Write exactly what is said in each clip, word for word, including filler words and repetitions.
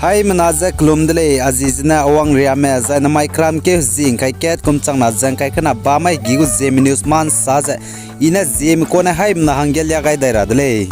Haimena ze kelum de lei, a zi zene Awang Riame, zai namai kram keu zi ngkai kat kum changna ze ngkai kena bamai hegi gu Zeme News ma nsa ze, i ne Zeme kone haimena hangge lia gai dai ra de lei.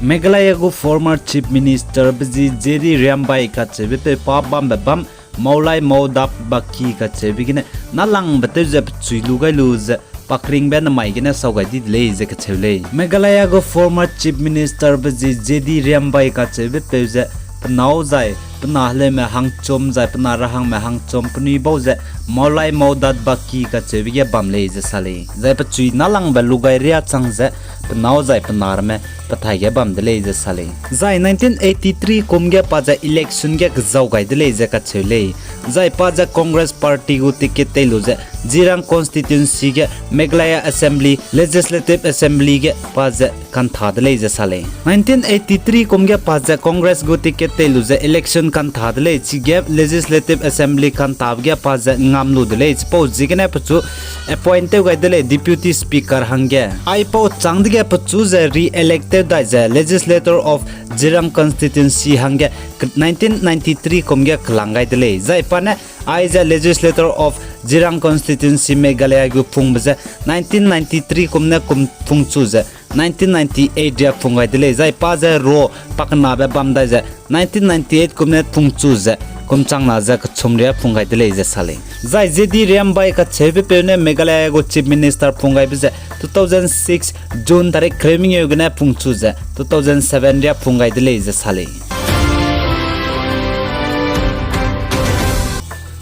Meghalaya gu former Chief Minister be zi J D Riambai kacheube peu pa bambe bam, Mawlai Mawdat Baki kacheube gene, nalangbe tew ze pechui lu gai lu ze, pakringbe namai gene sau gai di de lei ze kacheu lei. Meghalaya gu former Chief Minister be zi J D Riambai kacheube peu ze, penâu zai, pena heleume hangchum zai, pena rahangme hangchum penui bau ze, Mawlai Mawdat Baki kacheube ge bam lei ze sa lei. Zai pechui nalangbe lu gai riâ chang ze, penâu zai pena ramme pethai ge bam de lei ze sa lei. Zai nineteen eighty-three kum ge pa ze election ge kezau gai de lei ze kacheu lei. Zai pa ze Congress Party gu ticket tei lu ze, Jirang constituency ge Meghalaya Assembly, Legislative Assembly ge pa ze kantha de lei ze sa lei. Nineteen eighty-three kum ge pa ze Congress gu ticket tei lu ze election kantha de lei, chige Legislative Assembly kantabe ge pa ze ngam lu de lei, chipau ziegene pechu appoint tew gai de lei Deputy Speaker hangge. Aipau châng dege pechu ze re-elect tew dai ze Legislator of Jirang Constituency hangge nineteen ninety-three kum ge kelang gai de lei. Zai pa ne aize Legislator of Jirang Constituency Meghalaya gu pungbe ze nineteen ninety-three kum ne kum pungchu ze nineteen ninety-eight ria pung gai de lei. Zai pa ze ro pakenabe bam dai ze nineteen ninety-eight kum ne pungchu ze kum changna ze kechum ria pung gai de lei ze sa lei. Zai J D Riambai kacheube peu ne Meghalaya gu Chief Minister pung gaibe ze two thousand six June tarik kereu mengeu gene pungchu ze two thousand seven ria pung gai de lei ze sa lei.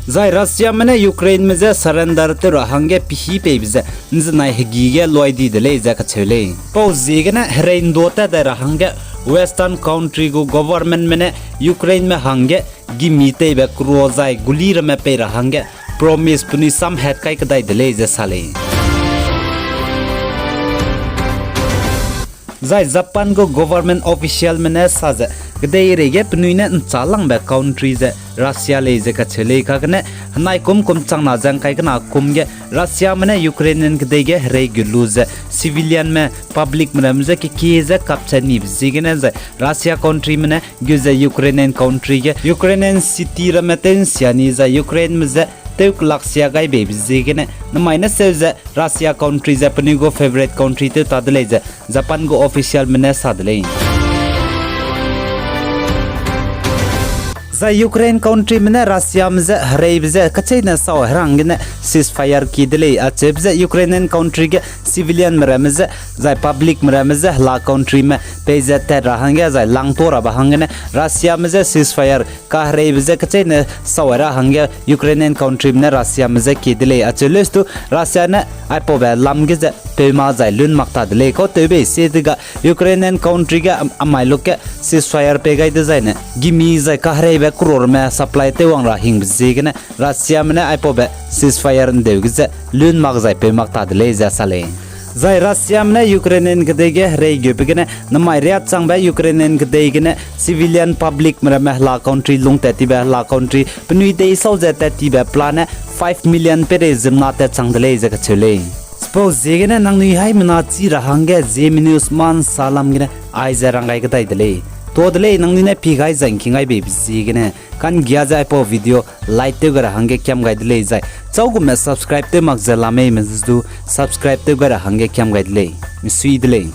Zai Russiame ne Ukraineme je surrender tew ra hangge pehî peibe ze nzenai hegî ge luai di de lei ze kacheu lei. Pau ziegene herei ndua tat dai ra hangge Western country gu governmentme ne Ukraineme hangge gimi teibe kura zai guli ramme pei ra hangge promise penui sam hat kai kedai de lei ze sa lei. Zai Japan gu government officialme ne sa ze, kedeirei ge penui ne nchalangbe country ze Russia lei ze kacheu lei. Kagene henai kum kum changna ze ngkai kena kum ge Russiame ne Ukrainian kedei ge herei gu lu ze civilianme, publicme ramme je kekie ze kapchat nibe ziegene zai Russia countryme ne gu ze Ukrainian country ge Ukrainian city ramme tew nsia ni zai Ukraineme je tew kelaksia gai beibe ziegene namai ne seu ze Russia country ze penui gu favourite country tew ta de lei ze Japan gu officialme ne sa de lei. Zai Ukraine countryme ne Russiame je hereibe je kacheîne sau herang gene ceasefire ki de lei, acheube ze Ukrainian country ge civilianme ramme je, zai publicme ramme je hela countryme pei ze tat ra hangge zai langtua rabe hanggene Russiame je ceasefire kahereibe je kacheîne sau ra hangge Ukrainian countryme ne Russiame je ki de lei, acheu leustu Russia ne aipaube lam ge ze peuma zai lun mak ta de lei. Kau tewbei sie dega Ukrainian country ge am-, amai luk ge ceasefire pei gai dezaine gimi zai kahereibe croreme supply tew wang ra hingbe ziegene Russiame ne aipaube ceasefire ndeu ge ze lun mak zai peu mak ta de lei ze sa lei. Zai Russiame ne Ukrainian kedei ge herei geube gene namai riâ changbe Ukrainian kedei gene civilian publicme ramme hela country lung tat tibe hela country penui dei sau ze tat tibe plan ne five million peirei ziemmena tat chang de lei ze kacheu lei. Chipau ziegene nangnui haimena chi ra hangge Zeme News ma nsa lam gene aize rang gai kedai de lei. Tua de lei, nangnui ne pi gai zai ngking gai beibe ziegene kanggia ze aipau video like tew gai ra hangge kiam gai de lei zai châugume subscribe tew mak ze la meime zu subscribe tew gai ra hangge kiam gai de lei. Misui de lei.